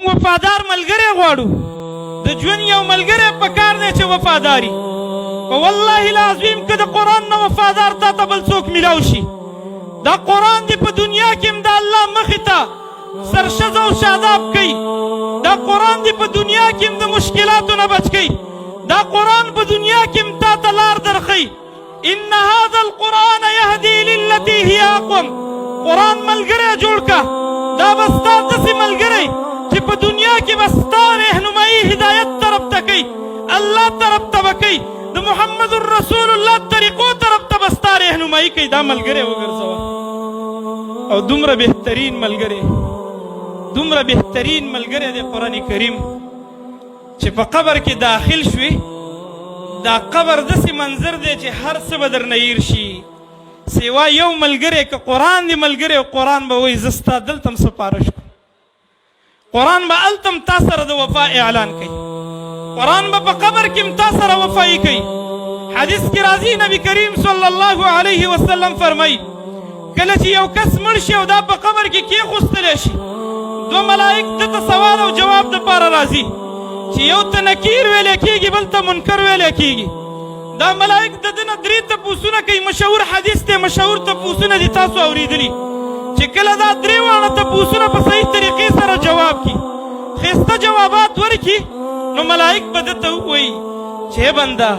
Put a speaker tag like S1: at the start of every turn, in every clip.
S1: وفادار ملګری غواړو. د ژوند یو ملګری پکار دی چې وفاداري په والله العظیم که د قرآن نه وفادار تا ته بل څوک ملاو شي، دا قرآن دی په دنیا کې هم د الله مخې ته سرشز او شاداب کوي. دا قرآن دی په دنیا کې هم د مشکلاتو نه بچ کوي. دا قرآن په دنیا کې هم تا ته لار درښیي. ان هذا القرآن يهدي للتي هي اقوم. قرآن ملګری جوړ کا، دا به ستا داسې ملګری چې په دنیا کې به ستا رهنمایي هدایت طرف ته کوي، الله طرف ته به کوي، د محمد رسول الله طریقو طرف ته به ستا رهنمایي کوي. دا ملګری وګرځوه. او دومره بهترین ملګری، دومره بهترین ملګری دی قرآن کریم چې په قبر کې داخل شوې، دا قبر داسې منظر دی چې هر څه به درنه هیر شي سوا یو ملګری. که قرآن دی ملګری، او قرآن به وایي زه ستا دلته هم سفارش کوم. قرآن به هلته هم تا سره د وفا اعلان کوي. قرآن به په قبر کې هم تا سره وفایي کوي. حدیث کې راځي، نبی کریم صلی الله علیه وسلم فرمایي، کله چې یو کس مړ شي او دا په قبر کې کېښوستلی شي، دوه ملایک ده ته سوال او جواب دپاره راځي چې یو ته نکیر ویلی کېږي، بل ته منکر ویلی کېږي. دا ملایک د ده نه درې تپوسونه کوي. مشهور حدیث دی، مشهور تپوسونه دي، تاسو اورېدلي. چې کله دا درې واړه تپوسونه په صحیح طریقې سره جواب کړي، ښایسته جوابات ورکړي، نو ملایک به ده ته ووایي چې بنده،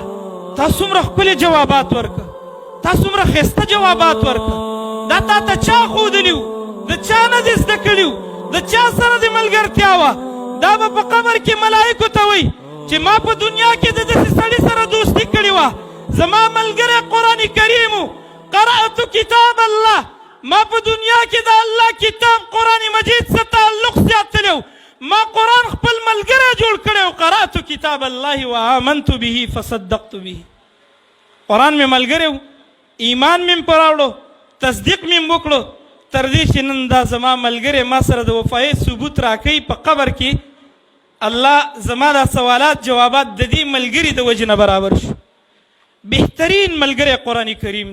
S1: تا څومره ښکلي جوابات ورکړه، تا څومره ښایسته جوابات ورکړه، دا تا ته چا ښودلي وو؟ د چا نه دې زده کړي وو؟ د چا سره دې ملګرتیا وه؟ دا به په قبر کې ملایکو ته وایي چې ما په دنیا کې د داسې سړي سره دوستي کړې وه، زما ملګری قرآن کریم و. قرأت کتاب الله، ما په دنیا کې د الله کتاب قرآن مجید سره تعلق ساتلی و، ما قرآن خپل ملګری جوړ کړی و. قرأت کتاب الله وآمنت به فصدقت به. قرآن مې ملګری و، ایمان مې پر راوړو، تصدیق مې وکړو، تر دې چې نن دا زما ملګری ما سره د وفایې ثبوت راکوي په قبر کې. الله زما دا سوالات جوابات د دې ملګري د وجې نه برابر شو. بهترین ملګری قرآن کریم دی.